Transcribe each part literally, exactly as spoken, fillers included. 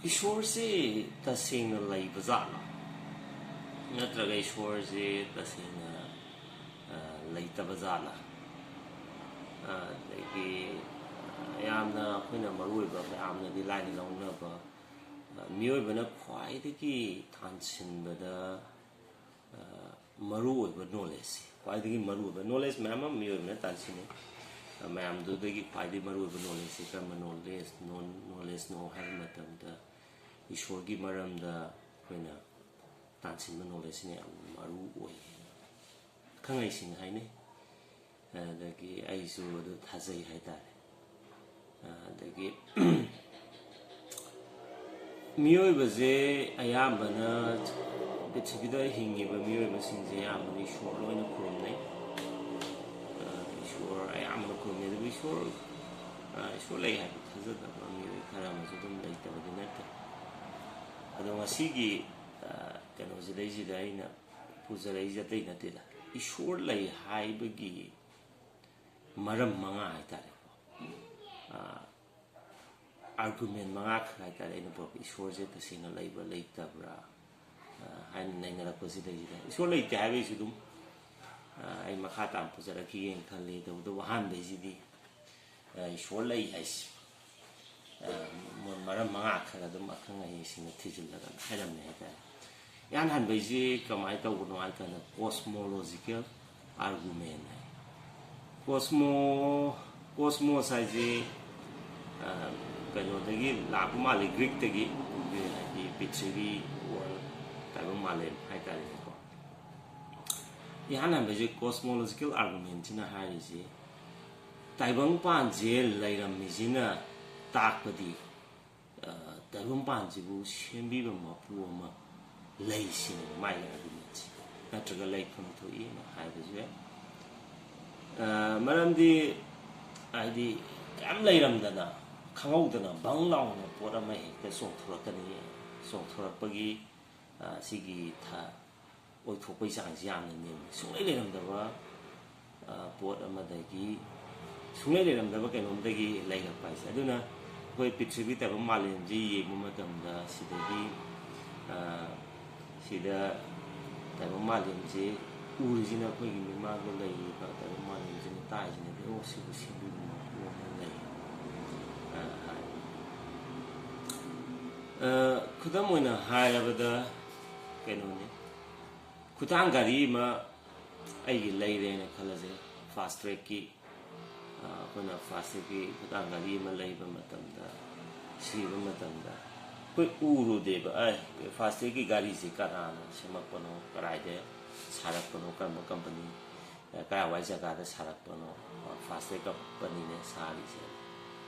ꯏꯁꯣꯔꯁꯤ ꯇꯁꯦꯡꯅ ꯂꯩꯕ ꯖꯥꯠꯂꯥ? ꯅꯠꯇ꯭ꯔꯒ ꯏꯁꯣꯔꯁꯤ ꯇꯁꯦꯡꯅ, ꯑ, ꯂꯩꯇꯕ ꯖꯥꯠꯂꯥ? ꯑ, ꯑꯗꯒꯤ, ꯑ, ꯌꯥꯝꯅ ꯑꯩꯈꯣꯏꯅ ꯃꯔꯨ ꯑꯣꯏꯕ, ꯃꯌꯥꯝꯅꯗꯤ ꯂꯥꯏꯅ ꯂꯧꯅꯕ, ꯑ, ꯃꯤꯑꯣꯏꯕꯅ ꯈ꯭ꯋꯥꯏꯗꯒꯤ ꯇꯥꯟꯁꯤꯟꯕꯗ, ꯑ, ꯃꯔꯨ ꯑꯣꯏꯕ ꯅꯣꯂꯦꯖꯁꯤ, ꯈ꯭ꯋꯥꯏꯗꯒꯤ ꯃꯔꯨ ꯑꯣꯏꯕ ꯅꯣꯂꯦꯖ ꯃꯌꯥꯝ ꯑꯃ ꯃꯤꯑꯣꯏꯕꯅ ꯇꯥꯟꯁꯤꯟꯅꯩ꯫ ꯑ, ꯃꯌꯥꯝꯗꯨꯗꯒꯤ ꯈ꯭ꯋꯥꯏꯗꯒꯤ ꯃꯔꯨ ꯑꯣꯏꯕ ꯅꯣꯂꯦꯖꯁꯤ ꯀꯔꯝꯕ ꯅꯣꯂꯦꯖ, ꯅꯣꯟ-, ꯅꯣꯂꯦꯖꯅꯣ ꯍꯥꯏꯕ ꯃꯇꯝꯗ, ꯏꯁꯣꯔꯒꯤ ꯃꯔꯝꯗ ꯑꯩꯈꯣꯏꯅ ꯇꯥꯟꯁꯤꯟꯕ ꯅꯣꯂꯦꯖꯁꯤꯅ ꯌꯥꯝ ꯃꯔꯨ ꯑꯣꯏ ꯍꯥꯏꯅ ꯑꯈꯪ ꯑꯍꯩꯁꯤꯡꯅ ꯍꯥꯏꯅꯩ꯫ ꯑꯗꯒꯤ ꯑꯩꯁꯨ ꯑꯗꯨ ꯊꯥꯖꯩ ꯍꯥꯏꯇꯥꯔꯦ꯫ ꯑꯗꯒꯤ ꯃꯤꯑꯣꯏꯕꯁꯦ ꯑꯌꯥꯝꯕꯅ, ꯄ꯭ꯔꯤꯊꯤꯕꯤꯗ ꯍꯤꯡꯉꯤꯕ ꯃꯤꯑꯣꯏꯕꯁꯤꯡꯁꯦ ꯑꯌꯥꯝꯕꯅ ꯏꯁꯣꯔ ꯂꯣꯏꯅ ꯈꯨꯔꯨꯝꯅꯩ꯫ ꯑ, ꯏꯁꯣꯔ ꯑꯌꯥꯝꯕꯅ ꯈꯨꯔꯨꯝꯅꯩ꯫ ꯑꯗꯨꯕꯨ ꯏꯁꯣꯔ, ꯑ, ꯏꯁꯣꯔ ꯂꯩ ꯍꯥꯏꯕ ꯊꯥꯖꯗꯕ ꯃꯤꯑꯣꯏ ꯈꯔ ꯑꯃꯁꯨ ꯑꯗꯨꯝ ꯂꯩꯇꯕꯗꯤ ꯅꯠꯇꯦ꯫ ꯑꯗꯣ ꯉꯁꯤꯒꯤ, ꯑ, ꯀꯩꯅꯣꯁꯤꯗꯩꯁꯤꯗ ꯑꯩꯅ ꯄꯨꯖꯔꯛꯏꯁꯦ ꯑꯇꯩ ꯅꯠꯇꯦꯗ, ꯏꯁꯣꯔ ꯂꯩ ꯍꯥꯏꯕꯒꯤ ꯃꯔꯝ ꯃꯉꯥ ꯍꯥꯏꯇꯥꯔꯦꯀꯣ꯫ ꯑ, ꯑꯥꯔꯒꯨꯃꯦꯟ ꯃꯉꯥ ꯈꯛ ꯍꯥꯏꯇꯥꯔꯦ ꯑꯩꯅ ꯄꯨꯔꯛꯄ, ꯏꯁꯣꯔꯁꯦ ꯇꯁꯦꯡꯅ ꯂꯩꯕ꯭ꯔꯥ ꯂꯩꯇꯕ꯭ꯔꯥ, ꯑ, ꯍꯥꯏꯅ ꯅꯩꯅꯔꯛꯄꯁꯤꯗꯩꯁꯤꯗ, ꯏꯁꯣꯔ ꯂꯩꯇꯦ ꯍꯥꯏꯕꯒꯤꯁꯨ ꯑꯗꯨꯝ, ꯑ, ꯑꯩ ꯃꯈꯥ ꯇꯥꯅ ꯄꯨꯖꯔꯛꯈꯤꯒꯦꯅ ꯈꯜꯂꯤ꯫ ꯇꯧꯕꯇꯕꯨ ꯑꯍꯥꯟꯕꯩꯁꯤꯗꯤ, ꯑ, ꯏꯁꯣꯔ ꯂꯩ ꯍꯥꯏꯁꯤ, ꯑ, ꯃ-, ꯃꯔꯝ ꯃꯉꯥ ꯈꯔ ꯑꯗꯨꯝ ꯑꯈꯪ ꯑꯍꯩꯁꯤꯡꯅ ꯊꯤꯖꯤꯜꯂꯒ ꯍꯥꯏꯔꯝꯃꯦ ꯍꯥꯏꯇꯥꯔꯦ꯫ ꯏꯍꯥꯟ ꯍꯥꯟꯕꯩꯁꯤ ꯀꯃꯥꯏꯅ ꯇꯧꯕꯅꯣ ꯍꯥꯏ ꯀꯥꯟꯗ, ꯀꯣꯁꯃꯣꯂꯣꯖꯤꯀꯦꯜ ꯑꯥꯔꯒꯨꯃꯦꯟ ꯍꯥꯏ꯫ ꯀꯣꯁꯃꯣ-, ꯀꯣꯁꯃꯣꯁ ꯍꯥꯏꯁꯤ, ꯑ, ꯀꯩꯅꯣꯗꯒꯤ ꯂꯥꯛꯄ ꯃꯥꯜꯂꯤ, ꯒ꯭ꯔꯤꯛꯇꯒꯤ, ꯍꯥꯏꯗꯤ ꯄ꯭ꯔꯤꯊꯤꯕꯤ, ꯋꯥꯔꯜ, ꯇꯥꯏꯕꯪ ꯃꯥꯂꯦꯝ ꯍꯥꯏꯇꯥꯔꯦꯅꯦꯀꯣ꯫ ꯏꯍꯥꯟ ꯍꯥꯟꯕꯁꯦ ꯀꯣꯁꯃꯣꯂꯣꯖꯤꯀꯦꯜ ꯑꯥꯔꯒꯨꯃꯦꯟꯁꯤꯅ ꯍꯥꯏꯔꯤꯁꯤ, ꯇꯥꯏꯕꯪꯄꯥꯟꯁꯦ ꯂꯩꯔꯝꯃꯤꯁꯤꯅ ꯇꯥꯛꯄꯗꯤ, ꯑ, ꯇꯥꯏꯕꯪꯄꯥꯟꯁꯤꯕꯨ ꯁꯦꯝꯕꯤꯕ ꯃꯄꯨ ꯑꯃ ꯂꯩ ꯁꯤꯅꯦꯕ ꯃꯥꯒꯤ ꯑꯥꯔꯒꯨꯃꯦꯟꯁꯦ, ꯅꯠꯇ꯭ꯔꯒ ꯂꯩꯐꯝ ꯊꯣꯛꯏꯅ ꯍꯥꯏꯕꯁꯨ ꯌꯥꯏ꯫ ꯑ, ꯃꯔꯝꯗꯤ ꯍꯥꯏꯗꯤ ꯀꯌꯥꯝ ꯂꯩꯔꯝꯗꯅ, ꯈꯪꯍꯧꯗꯅ ꯕꯪ ꯂꯥꯎꯅ ꯄꯣꯠ ꯑꯃ ꯍꯦꯛꯇ ꯆꯣꯡꯊꯣꯔꯛꯀꯅꯤ꯫ ꯆꯣꯡꯊꯣꯔꯛꯄꯒꯤ, ꯑ, ꯁꯤꯒꯤ ꯊ-, ꯑꯣꯏꯊꯣꯛꯄꯒꯤ ꯆꯥꯡꯁꯤ ꯌꯥꯝꯅ ꯅꯦꯝꯃꯤ꯫ ꯁꯨꯡꯂꯩ ꯂꯩꯔꯝꯗꯕ, ꯑ, ꯄꯣꯠ ꯑꯃꯗꯒꯤ, ꯁꯨꯡꯂꯩ ꯂꯩꯔꯝꯗꯕ ꯀꯩꯅꯣꯝꯗꯒꯤ ꯂꯩꯔꯛꯄ ꯍꯥꯏꯁꯦ꯫ ꯑꯗꯨꯅ ꯑꯩꯈꯣꯏ ꯄ꯭ꯔꯤꯊꯤꯕꯤ ꯇꯥꯏꯕꯪ ꯃꯥꯂꯦꯝꯁꯤ ꯌꯦꯡꯕ ꯃꯇꯝꯗ ꯁꯤꯗꯒꯤ, ꯑ, ꯁꯤꯗ ꯇꯥꯏꯕꯪ ꯃꯥꯂꯦꯝꯁꯤ ꯎꯔꯤꯁꯤꯅ ꯑꯩꯈꯣꯏꯒꯤ ꯃꯤꯃꯥꯡꯗ ꯂꯩꯔꯤꯕ ꯇꯥꯏꯕꯪ ꯃꯥꯂꯦꯝꯁꯤꯅ ꯇꯥꯛꯏꯁꯤꯅꯗꯤ, "ꯑꯣ, ꯁꯤꯕꯨ ꯁꯦꯝꯕꯤꯕ ꯃꯄꯨ ꯑꯃ ꯂꯩ", ꯑ, ꯍꯥꯏ꯫ ꯑ, ꯈꯨꯗꯝ ꯑꯣꯏꯅ ꯍꯥꯏꯔꯕꯗ ꯀꯩꯅꯣꯅꯤ, ꯈꯨꯊꯥꯡ ꯒꯥꯔꯤ ꯑꯃ ꯑꯩꯒꯤ ꯂꯩꯔꯦꯅ ꯈꯜꯂꯁꯦ, ꯐꯥꯁ ꯇ꯭ꯔꯦꯛꯀꯤ꯫ ꯑ, ꯑꯩꯈꯣꯏꯅ ꯐꯥꯁ ꯇ꯭ꯔꯦꯛꯀꯤ ꯈꯨꯊꯥꯡ ꯒꯥꯔꯤ ꯑꯃ ꯂꯩꯕ ꯃꯇꯝꯗ, ꯁꯤꯕ ꯃꯇꯝꯗ ꯑꯩꯈꯣꯏ ꯎꯔꯨꯗꯦꯕ, ꯑꯩ ꯐꯥꯁ ꯇ꯭ꯔꯦꯛꯀꯤ ꯒꯥꯔꯤꯁꯦ ꯀꯅꯥꯅ ꯁꯦꯝꯃꯛꯄꯅꯣ, ꯀꯗꯥꯏꯗ ꯁꯥꯔꯛꯄꯅꯣ, ꯀꯔꯝꯕ ꯀꯝꯄꯅꯤ, ꯑ, ꯀꯗꯥꯏꯋꯥꯏ ꯖꯒꯥꯗ ꯁꯥꯔꯛꯄꯅꯣ, ꯑ, ꯐꯥꯁ ꯇ꯭ꯔꯦꯛ ꯀꯝꯄꯅꯤꯅ ꯁꯥꯔꯤꯁꯦ꯫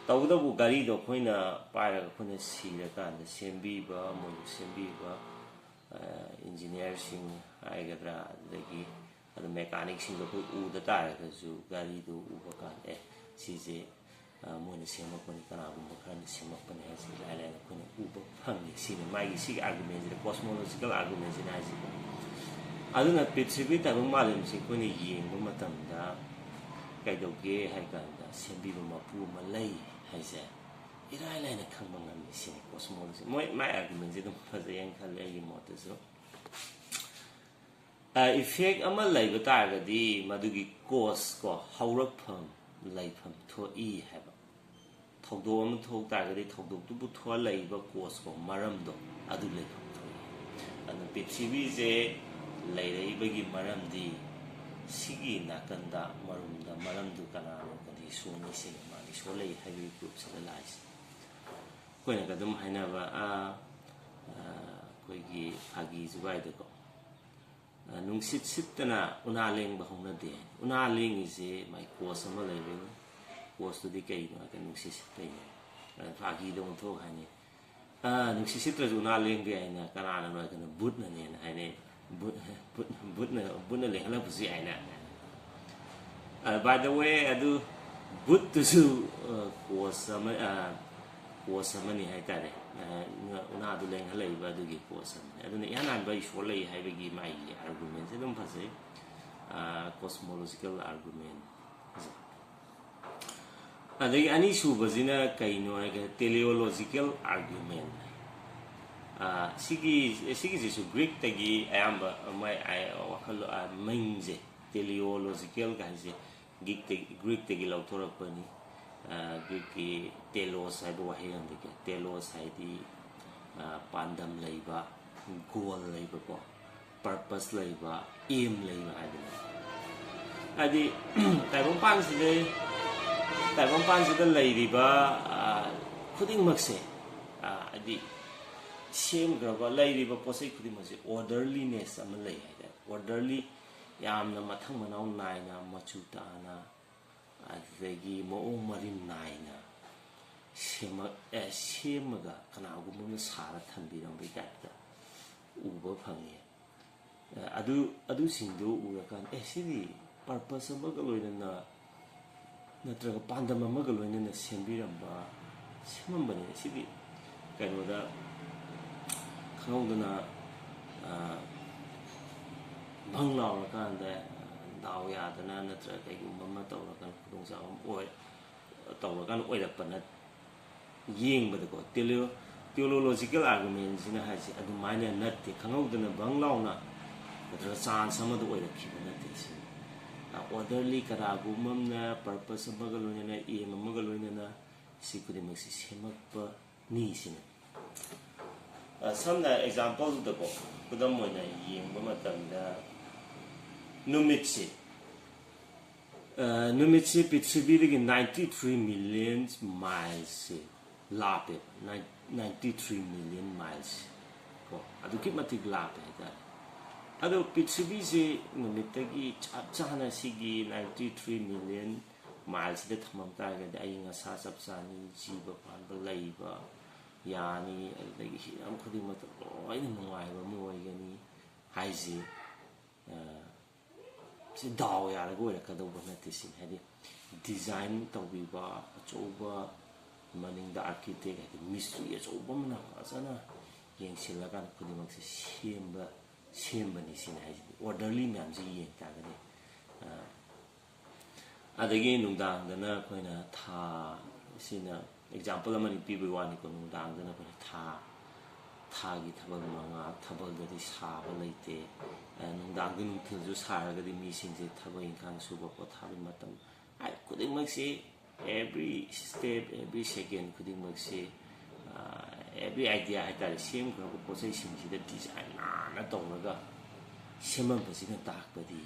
ꯇꯧꯕꯇꯕꯨ ꯒꯥꯔꯤꯗꯣ ꯑꯩꯈꯣꯏꯅ ꯄꯥꯏꯔꯒ ꯑꯩꯈꯣꯏꯅ ꯁꯤꯔꯀꯥꯟꯗ ꯁꯦꯝꯕꯤꯕ, ꯃꯣꯏꯅ ꯁꯦꯝꯕꯤꯕ, ꯑ, ꯏꯟꯖꯤꯅꯤꯌꯥꯔꯁꯤꯡ ꯍꯥꯏꯒꯗ꯭ꯔꯥ, ꯑꯗꯨꯗꯒꯤ ꯑꯗꯨ ꯃꯦꯀꯥꯅꯤꯛꯁꯤꯡꯗꯣ ꯑꯩꯈꯣꯏ ꯎꯗ ꯇꯥꯔꯒꯁꯨ, ꯒꯥꯔꯤꯗꯨ ꯎꯕ ꯀꯥꯟꯗ, "ꯑꯦ, ꯁꯤꯁꯦ, ꯑ, ꯃꯣꯏꯅ ꯁꯦꯝꯃꯛꯄꯅꯤ, ꯀꯅꯥꯒꯨꯝꯕ ꯈꯔꯅ ꯁꯦꯝꯃꯛꯄꯅꯤ" ꯍꯥꯏꯁꯤ ꯏꯂꯥꯏ ꯂꯥꯏꯅ ꯑꯩꯈꯣꯏꯅ ꯎꯕ ꯐꯪꯉꯤ꯫ ꯁꯤꯅꯤ ꯃꯥꯒꯤ, ꯁꯤꯒꯤ ꯑꯥꯔꯒꯨꯃꯦꯟꯁꯤꯗ, ꯀꯣꯁꯃꯣꯂꯣꯖꯤꯀꯦꯜ ꯑꯥꯔꯒꯨꯃꯦꯟꯁꯤꯅ ꯍꯥꯏꯁꯤꯀꯣ꯫ ꯑꯗꯨꯅ ꯄ꯭ꯔꯤꯊꯤꯕꯤ ꯇꯥꯏꯕꯪ ꯃꯥꯂꯦꯝꯁꯤ ꯑꯩꯈꯣꯏꯅ ꯌꯦꯡꯕ ꯃꯇꯝꯗ ꯀꯩꯗꯧꯒꯦ ꯍꯥꯏ ꯀꯥꯟꯗ, ꯁꯦꯝꯕꯤꯕ ꯃꯄꯨ ꯑꯃ ꯂꯩ ꯍꯥꯏꯁꯦ ꯏꯔꯥꯏ ꯂꯥꯏꯅ ꯈꯪꯕ ꯉꯝꯃꯤ꯫ ꯁꯤꯅꯤ ꯀꯣꯁꯃꯣꯂꯣꯖꯤ꯫ ꯃꯣꯏ, ꯃꯥꯏ ꯑꯥꯔꯒꯨꯃꯦꯟꯁꯤ ꯑꯗꯨꯝ ꯐꯖꯩ ꯍꯥꯏꯅ ꯈꯜꯂꯦ ꯑꯩꯒꯤ ꯃꯣꯠꯇꯁꯨ꯫ ꯑ, ꯏꯐꯦꯛ ꯑꯃ ꯂꯩꯕ ꯇꯥꯔꯒꯗꯤ ꯃꯗꯨꯒꯤ ꯀꯣꯁ ꯀꯣ, ꯍꯧꯔꯛꯐꯝ, ꯂꯩꯐꯝ ꯊꯣꯛꯏ ꯍꯥꯏꯕ꯫ ꯊꯧꯗꯣꯛ ꯑꯃ ꯊꯣꯛ ꯇꯥꯔꯒꯗꯤ ꯊꯧꯗꯣꯛꯇꯨꯕꯨ ꯊꯣꯛꯍꯜꯂꯛꯏꯕ ꯀꯣꯁ ꯀꯣ, ꯃꯔꯝꯗꯣ, ꯑꯗꯨ ꯂꯩꯐꯝ ꯊꯣꯛꯏ꯫ ꯑꯗꯨꯅ ꯄ꯭ꯔꯤꯊꯤꯕꯤꯁꯦ ꯂꯩꯔꯛꯏꯕꯒꯤ ꯃꯔꯝꯗꯤ ꯁꯤꯒꯤ ꯅꯥꯀꯟꯗ ꯃꯔꯨꯝꯗ ꯃꯔꯝꯗꯨ ꯀꯅꯥꯅꯣ? ꯀꯔꯤ ꯏꯁꯣꯔꯅꯤ? ꯁꯤꯅꯤ ꯃꯥꯅ ꯏꯁꯣꯔ ꯂꯩ ꯍꯥꯏꯕꯒꯤ ꯄ꯭ꯔꯨꯐꯁꯤꯗ ꯂꯥꯛꯏꯁꯦ꯫ ꯑꯩꯈꯣꯏꯅꯒ ꯑꯗꯨꯝ ꯍꯥꯏꯅꯕ, ꯑ, ꯑ, ꯑꯩꯈꯣꯏꯒꯤ ꯐꯥꯒꯤ ꯖꯨꯒꯥꯏꯗꯀꯣ, ꯑ, "ꯅꯨꯡꯁꯤꯠ ꯁꯤꯠꯇꯅ ꯎꯅꯥ ꯂꯦꯡꯕ ꯍꯧꯅꯗꯦ"꯫ ꯎꯅꯥ ꯂꯦꯡꯉꯤꯁꯦ ꯃꯥꯏ ꯀꯣꯁ ꯑꯃ ꯂꯩꯕꯩꯅꯤ꯫ ꯀꯣꯁꯇꯨꯗꯤ ꯀꯩꯅꯣ ꯍꯥꯏꯗ ꯅꯨꯡꯁꯤꯠ ꯁꯤꯠꯄꯩꯅꯦ꯫ ꯑ, ꯐꯥꯒꯤꯗ ꯑꯣꯟꯊꯣꯛ ꯍꯥꯏꯅꯤ, "ꯑ, ꯅꯨꯡꯁꯤꯠ ꯁꯤꯠꯇ꯭ꯔꯁꯨ ꯎꯅꯥ ꯂꯦꯡꯕ ꯌꯥꯏꯅ, ꯀꯅꯥꯅꯅꯣ ꯍꯥꯏꯗꯅ ꯕꯨꯠꯅꯅꯦꯅ ꯍꯥꯏꯅꯩ꯫ ꯕꯨꯠ, ꯕꯨꯠ, ꯕꯨꯠꯅ, ꯕꯨꯠꯅ ꯂꯦꯡꯍꯜꯂꯛꯄꯁꯨ ꯌꯥꯏꯅ"꯫ ꯑ, by the way, ꯑꯗꯨ ꯕꯨꯠꯇꯨꯁꯨ, ꯑ, ꯀꯣꯁ ꯑꯃ, ꯑ, ꯀꯣꯁ ꯑꯃꯅꯤ ꯍꯥꯏꯇꯥꯔꯦ꯫ ꯑ, ꯎꯅꯥꯗꯨ ꯂꯦꯡꯍꯜꯂꯛꯏꯕ ꯑꯗꯨꯒꯤ ꯀꯣꯁ ꯑꯃꯅꯤ꯫ ꯑꯗꯨꯅ ꯏꯍꯥꯟ ꯍꯥꯟꯕ ꯏꯁꯣꯔ ꯂꯩ ꯍꯥꯏꯕꯒꯤ ꯃꯥꯒꯤ ꯑꯥꯔꯒꯨꯃꯦꯟꯁꯦ ꯑꯗꯨꯝ ꯐꯖꯩ꯫ ꯑ, ꯀꯣꯁꯃꯣꯂꯣꯖꯤꯀꯦꯜ ꯑꯥꯔꯒꯨꯃꯦꯟ ꯐꯖꯩ꯫ ꯑꯗꯒꯤ ꯑꯅꯤꯁꯨꯕꯁꯤꯅ ꯀꯩꯅꯣ ꯍꯥꯏꯔꯒ teleological argument꯫ ꯁꯤꯒꯤ ꯁꯤꯒꯤꯁꯤꯁꯨ ꯒ꯭ꯔꯤꯛꯇꯒꯤ ꯑꯌꯥꯝꯕ ꯃꯥꯏ ꯋꯥꯈꯜ ꯃꯤꯡꯁꯦ, ꯇꯦꯂꯤꯑꯣꯂꯣꯖꯤꯀꯦꯜꯒ ꯍꯥꯏꯁꯦ ꯒ꯭ꯔꯤꯛꯇꯒꯤ ꯒ꯭ꯔꯤꯛꯇꯒꯤ ꯂꯧꯊꯣꯔꯛꯄꯅꯤ꯫ ꯒ꯭ꯔꯤꯛꯀꯤ ꯇꯦꯂꯣꯁ ꯍꯥꯏꯕ ꯋꯥꯍꯩ ꯑꯃꯗꯒꯤ꯫ ꯇꯦꯂꯣꯁ ꯍꯥꯏꯗꯤ ꯄꯥꯟꯗꯝ ꯂꯩꯕ, ꯒꯣꯜ ꯂꯩꯕꯀꯣ, ꯄꯔꯄꯁ ꯂꯩꯕ, ꯑꯦꯝ ꯂꯩꯕ ꯍꯥꯏꯕꯅꯤ꯫ ꯍꯥꯏꯗꯤ ꯇꯥꯏꯕꯪꯄꯥꯟꯁꯤꯗ ꯇꯥꯏꯕꯪꯄꯥꯟꯁꯤꯗ ꯂꯩꯔꯤꯕ ꯈꯨꯗꯤꯡꯃꯛꯁꯦ, ꯍꯥꯏꯗꯤ ꯁꯦꯝꯈ꯭ꯔꯕ ꯂꯩꯔꯤꯕ ꯄꯣꯠ ꯆꯩ ꯈꯨꯗꯤꯡꯃꯛꯁꯦ ꯑꯣꯔꯗꯔꯂꯤꯅꯦꯁ ꯑꯃ ꯂꯩ ꯍꯥꯏꯇꯥꯔꯦ꯫ ꯑꯣꯔꯗꯔꯂꯤ, ꯌꯥꯝꯅ ꯃꯊꯪ ꯃꯅꯥꯎ ꯅꯥꯏꯅ, ꯃꯆꯨ ꯇꯥꯅ, ꯑꯗꯨꯗꯒꯤ ꯃꯑꯣꯡ ꯃꯔꯤꯟ ꯅꯥꯏꯅ ꯁꯦꯝꯃꯛ ꯑꯦ ꯁꯦꯝꯃꯒ ꯀꯅꯥꯒꯨꯝꯕ ꯑꯃꯅ ꯁꯥꯔ ꯊꯝꯕꯤꯔꯝꯕꯒꯤ ꯇꯥꯏꯞꯇ ꯎꯕ ꯐꯪꯉꯦ꯫ ꯑꯗꯨ ꯑꯗꯨꯁꯤꯡꯗꯨ ꯎꯔꯀꯥꯟꯗ, ꯑꯦ, ꯁꯤꯗꯤ ꯄꯔꯄꯁ ꯑꯃꯒ ꯂꯣꯏꯅꯅ ꯅꯠꯇ꯭ꯔꯒ ꯄꯥꯟꯗꯝ ꯑꯃꯒ ꯂꯣꯏꯅꯅ ꯁꯦꯝꯕꯤꯔꯝꯕ, ꯁꯦꯝꯃꯝꯕꯅꯤ꯫ ꯁꯤꯗꯤ ꯀꯩꯅꯣꯗ ꯈꯪꯍꯧꯗꯅ ꯚꯪ ꯂꯥꯎꯔꯀꯥꯟꯗ, ꯗꯥꯎ ꯌꯥꯗꯅ ꯅꯠꯇ꯭ꯔꯒ ꯀꯩꯒꯨꯝꯕ ꯑꯃ ꯇꯧꯔꯀꯥꯟꯗ ꯈꯨꯗꯣꯡꯆꯥꯕ ꯑꯃ ꯑꯣꯏ ꯇꯧꯔꯀꯥꯟꯗ ꯑꯣꯏꯔꯛꯄ ꯅꯠ ꯌꯦꯡꯕꯗꯀꯣ, ꯇꯦꯂꯤꯑꯣ ꯇꯤꯑꯣꯂꯣꯖꯤꯀꯦꯜ ꯑꯥꯔꯒꯨꯃꯦꯟꯁꯤꯅ ꯍꯥꯏꯁꯦ ꯑꯗꯨꯃꯥꯏꯅ ꯅꯠꯇꯦ꯫ ꯈꯪꯍꯧꯗꯅ ꯕꯪ ꯂꯥꯎꯅ ꯅꯠꯇ꯭ꯔꯒ ꯆꯥꯟꯁ ꯑꯃꯗ ꯑꯣꯏꯔꯛꯈꯤꯕ ꯅꯠꯇꯦ꯫ ꯁꯤ ꯑꯣꯔꯗꯔꯂꯤ, ꯀꯅꯥꯒꯨꯝꯕ ꯑꯃꯅ ꯄꯔꯄꯁ ꯑꯃꯒ ꯂꯣꯏꯅꯅ, ꯑꯦꯝ ꯑꯃꯒ ꯂꯣꯏꯅꯅ ꯁꯤ ꯈꯨꯗꯤꯡꯃꯛꯁꯤ ꯁꯦꯝꯃꯛꯄꯅꯤ ꯁꯤꯅꯤ꯫ ꯁꯝꯅ ꯑꯦꯛꯖꯥꯝꯄꯜꯗꯀꯣ, ꯈꯨꯗꯝ ꯑꯣꯏꯅ ꯌꯦꯡꯕ ꯃꯇꯝꯗ ꯅꯨꯃꯤꯠꯁꯤ ꯅꯨꯃꯤꯠꯁꯤ ꯄ꯭ꯔꯤꯊꯤꯕꯤꯗꯒꯤ ninety three million ꯃꯥꯏꯜꯁꯁꯦ ꯂꯥꯞꯄꯦꯕ꯫ Ninety three million miles ꯀꯣ, ꯑꯗꯨꯛꯀꯤ ꯃꯇꯤꯛ ꯂꯥꯞꯄꯦ ꯍꯥꯏꯇꯥꯔꯦ꯫ ꯑꯗꯣ ꯄ꯭ꯔꯤꯊꯤꯕꯤꯁꯦ ꯅꯨꯃꯤꯠꯇꯒꯤ ꯆꯞ ꯆꯥꯅ ꯁꯤꯒꯤ ninety three million ꯃꯥꯏꯜꯁꯤꯗ ꯊꯝꯃꯝ ꯇꯥꯔꯒꯗꯤ ꯑꯏꯪ ꯑꯁꯥ ꯆꯞ ꯆꯥꯅꯤ, ꯖꯤꯕ ꯄꯥꯟꯕ ꯂꯩꯕ ꯌꯥꯅꯤ, ꯑꯗꯨꯗꯒꯤ ꯍꯤꯔꯝ ꯈꯨꯗꯤꯡꯃꯛꯇ ꯂꯣꯏꯅ ꯅꯨꯡꯉꯥꯏꯕ ꯑꯃ ꯑꯣꯏꯒꯅꯤ ꯍꯥꯏꯁꯤ꯫ ꯁꯤ ꯗꯥꯎ ꯌꯥꯔꯒ ꯑꯣꯏꯔꯛꯀꯗꯧꯕ ꯅꯠꯇꯦ ꯁꯤꯅꯤ꯫ ꯍꯥꯏꯗꯤ ꯗꯤꯖꯥꯏꯟ ꯇꯧꯕꯤꯕ ꯑꯆꯧꯕ, ꯃꯅꯤꯡꯗ ꯑꯥꯔꯀꯤꯇꯦꯛ ꯍꯥꯏꯗꯤ ꯃꯤꯁꯇ꯭ꯔꯤ ꯑꯆꯧꯕ ꯑꯃꯅ ꯐꯖꯅ ꯌꯦꯡꯁꯤꯜꯂꯀꯥꯟꯗ ꯈꯨꯗꯤꯡꯃꯛꯁꯦ ꯁꯦꯝꯕ ꯁꯦꯝꯕꯅꯤ ꯁꯤꯅꯤ ꯍꯥꯏꯁꯤꯗꯤ꯫ ꯑꯣꯔꯗꯔꯂꯤ ꯃꯌꯥꯝꯁꯤ ꯌꯦꯡ ꯇꯥꯔꯒꯗꯤ ꯑꯗꯒꯤ ꯅꯨꯡꯗꯥꯡꯗꯅ ꯑꯩꯈꯣꯏꯅ ꯊꯥ, ꯁꯤꯅ example ꯑꯃꯅꯤ ꯄꯤꯕꯒꯤ ꯋꯥꯅꯤꯀꯣ, ꯅꯨꯡꯗꯥꯡꯗꯅ ꯑꯩꯈꯣꯏꯅ ꯊꯥ, ꯊꯥꯒꯤ ꯊꯕꯛ ꯃꯉꯥ, ꯊꯕꯛꯇꯗꯤ ꯁꯥꯕ ꯂꯩꯇꯦ꯫ ꯑ, ꯅꯨꯡꯗꯥꯡꯗ ꯅꯨꯡꯊꯤꯜꯁꯨ ꯁꯥꯔꯒꯗꯤ ꯃꯤꯁꯤꯡꯁꯦ ꯊꯕꯛ ꯏꯪꯈꯥꯡ ꯁꯨꯕ ꯄꯣꯊꯥꯕꯒꯤ ꯃꯇꯝ, ꯍꯥꯏ, ꯈꯨꯗꯤꯡꯃꯛꯁꯤ, every step, every second ꯈꯨꯗꯤꯡꯃꯛꯁꯤ, ꯑ, every idea ꯍꯥꯏꯇꯥꯔꯦ, ꯁꯦꯝꯈ꯭ꯔꯕ ꯄꯣꯠꯆꯩꯁꯤꯡꯁꯤꯗ design ꯅꯥꯟꯅ ꯇꯧꯔꯒ ꯁꯦꯝꯃꯝꯕꯁꯤꯅ ꯇꯥꯛꯄꯗꯤ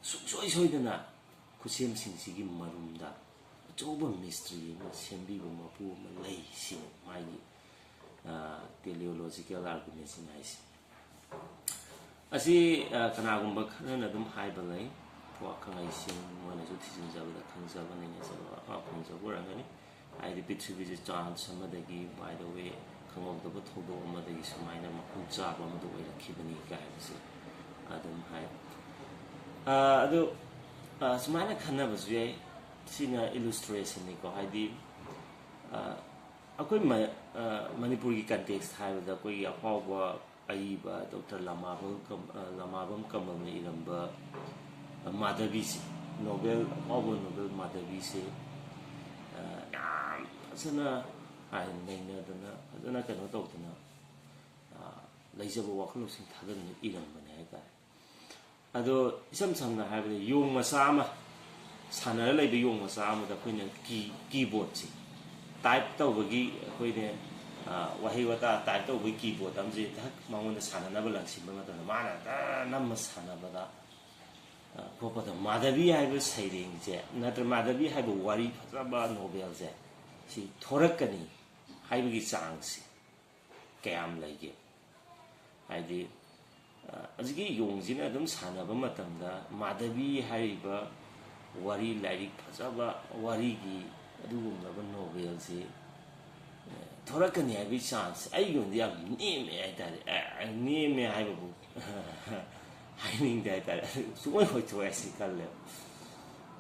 ꯁꯨꯡꯁꯣꯏ ꯁꯣꯏꯗꯅ ꯈꯨꯠꯁꯦꯝꯁꯤꯡꯁꯤꯒꯤ ꯃꯔꯨꯝꯗ ꯑꯆꯧꯕ mystery ꯑꯃ ꯁꯦꯝꯕꯤꯕ ꯃꯄꯨ ꯑꯃ ꯂꯩ ꯁꯤꯅꯤ ꯃꯥꯒꯤ, ꯑ, teleological argumentꯁꯤꯡ ꯍꯥꯏꯁꯦ꯫ ꯑꯁꯤ, ꯑ, ꯀꯅꯥꯒꯨꯝꯕ ꯈꯔꯅ ꯑꯗꯨꯝ ꯍꯥꯏꯕ ꯂꯩ, ꯋꯥꯈꯪ ꯑꯩꯁꯤꯡ ꯃꯣꯏꯅꯁꯨ ꯊꯤꯖꯤꯟꯖꯕꯗ ꯈꯪꯖꯕ, ꯅꯩꯅꯖꯕ, ꯑ, ꯐꯪꯖꯕ ꯑꯣꯏꯔꯝꯒꯅꯤ꯫ ꯍꯥꯏꯗꯤ ꯄ꯭ꯔꯤꯊꯤꯕꯤꯁꯦ chance ꯑꯃꯗꯒꯤ, by the way, ꯈꯪꯍꯧꯗꯕ ꯊꯧꯗꯣꯛ ꯑꯃꯗꯒꯤ ꯁꯨꯃꯥꯏꯅ ꯃꯐꯝ ꯆꯥꯕ ꯑꯃꯗ ꯑꯣꯏꯔꯛꯈꯤꯕꯅꯤ ꯀꯥꯏ ꯍꯥꯏꯕꯁꯦ ꯑꯗꯨꯝ ꯍꯥꯏ꯫ ꯑ, ꯑꯗꯨ, ꯑ, ꯁꯨꯃꯥꯏꯅ ꯈꯟꯅꯕꯁꯨ ꯌꯥꯏ꯫ ꯁꯤꯅ illustrationꯅꯤꯀꯣ, ꯍꯥꯏꯗꯤ, ꯑ, ꯑꯩꯈꯣꯏ ꯃ-, ꯑ, ꯃꯅꯤꯄꯨꯔꯒꯤ context ꯍꯥꯏꯕꯗ ꯑꯩꯈꯣꯏꯒꯤ ꯑꯐꯥꯎꯕ ꯑꯏꯕ ꯗꯣꯛꯇꯔ ꯂꯃꯥꯕꯝ ꯀꯝ-, ꯑ, ꯂꯃꯥꯕꯝ ꯀꯃꯜꯅ ꯏꯔꯝꯕ, ꯑ, ꯃꯥꯙꯕꯤꯁꯦ, novel, ꯑꯐꯥꯎꯕ novel ꯃꯥꯙꯕꯤꯁꯦ, ꯑ, ꯌꯥꯝ ꯐꯖꯅ ꯍꯥꯏ ꯅꯩꯅꯗꯅ, ꯐꯖꯅ ꯀꯩꯅꯣ ꯇꯧꯗꯅ, ꯑ, ꯂꯩꯖꯕ ꯋꯥꯈꯜ ꯂꯧꯁꯤꯡ ꯊꯥꯗꯗꯨꯅ ꯏꯔꯝꯕꯅꯦ ꯍꯥꯏꯇꯥꯔꯦ꯫ ꯑꯗꯣ ꯏꯁꯝ ꯁꯝꯅ ꯍꯥꯏꯔꯕꯗ ꯌꯣꯡ ꯃꯆꯥ ꯑꯃ, ꯁꯥꯟꯅꯔ ꯂꯩꯕ ꯌꯣꯡ ꯃꯆꯥ ꯑꯃꯗ ꯑꯩꯈꯣꯏꯅ ꯀꯤ-, keyboardꯁꯦ type ꯇꯧꯕꯒꯤ, ꯑꯩꯈꯣꯏꯅ, ꯑ, ꯋꯥꯍꯩ ꯋꯥꯇꯥ type ꯇꯧꯕꯒꯤ keyboard ꯑꯃꯁꯦ ꯊꯛ ꯃꯉꯣꯟꯗ ꯁꯥꯟꯅꯅꯕ ꯂꯪꯁꯤꯟꯕ ꯃꯇꯝꯗ ꯃꯥꯅ ꯇ ꯅꯝꯃ ꯁꯥꯟꯅꯕꯗ, ꯑ, ꯈꯣꯠꯄꯗ ꯃꯥꯙꯕꯤ ꯍꯥꯏꯕ ꯁꯩꯔꯦꯡꯁꯦ ꯅꯠꯇ꯭ꯔ ꯃꯥꯙꯕꯤ ꯍꯥꯏꯕ ꯋꯥꯔꯤ ꯐꯖꯕ novelꯁꯦ ꯁꯤ ꯊꯣꯔꯛꯀꯅꯤ ꯍꯥꯏꯕꯒꯤ ꯆꯥꯡꯁꯦ ꯀꯌꯥꯝ ꯂꯩꯒꯦ? ꯍꯥꯏꯗꯤ, ꯑ, ꯍꯧꯖꯤꯛꯀꯤ ꯌꯣꯡꯁꯤꯅ ꯑꯗꯨꯝ ꯁꯥꯟꯅꯕ ꯃꯇꯝꯗ ꯃꯥꯙꯕꯤ ꯍꯥꯏꯔꯤꯕ ꯋꯥꯔꯤ, ꯂꯥꯏꯔꯤꯛ ꯐꯖꯕ ꯋꯥꯔꯤꯒꯤ ꯑꯗꯨꯒꯨꯝꯂꯕ novelꯁꯤ, ꯑ, ꯊꯣꯔꯛꯀꯅꯤ ꯍꯥꯏꯕꯒꯤ chance ꯑꯩꯒꯤ ꯑꯣꯏꯅꯗꯤ ꯌꯥꯝ ꯅꯦꯝꯃꯦ ꯍꯥꯏꯇꯥꯔꯦ꯫ ꯑ, ꯅꯦꯝꯃꯦ ꯍꯥꯏꯕꯕꯨ ꯍꯥꯏꯅꯤꯡꯗꯦ ꯍꯥꯏꯇꯥꯔꯦ꯫ ꯁꯨꯡꯑꯣꯏ ꯑꯣꯏꯊꯣꯛꯑꯣꯏ ꯍꯥꯏꯁꯤ ꯈꯜꯂꯦꯕ꯫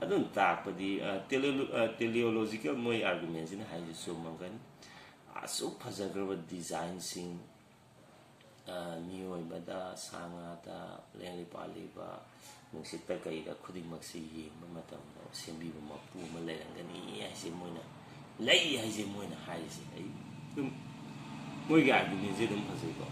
ꯑꯗꯨꯅ ꯇꯥꯛꯄꯗꯤ, ꯑ, teleolo-, ꯑ, teleological ꯃꯣꯏ argumentꯁꯤꯅ ꯍꯥꯏꯁꯤ ꯆꯨꯝꯃꯝꯒꯅꯤ꯫ ꯑꯁꯨꯛ ꯐꯖꯈ꯭ꯔꯕ designꯁꯤꯡ, ꯑ, ꯃꯤꯑꯣꯏꯕꯗ, ꯁꯥ ꯉꯥꯗ, ꯂꯦꯡꯂꯤ ꯄꯥꯜꯂꯤꯕ, ꯅꯨꯡꯁꯤꯠꯇ ꯀꯩꯗ ꯈꯨꯗꯤꯡꯃꯛꯁꯦ ꯌꯦꯡꯕ ꯃꯇꯝꯗ ꯁꯦꯝꯕꯤꯕ ꯃꯄꯨ ꯑꯃ ꯂꯩꯔꯝꯒꯅꯤ ꯍꯥꯏꯁꯦ ꯃꯣꯏꯅ, ꯂꯩ ꯍꯥꯏꯁꯦ ꯃꯣꯏꯅ ꯍꯥꯏꯔꯤꯁꯦ꯫ ꯑꯩ ꯑꯗꯨꯝ ꯃꯣꯏꯒꯤ ꯑꯥꯔꯒꯨꯃꯦꯟꯁꯦ ꯑꯗꯨꯝ ꯐꯖꯩꯀꯣ꯫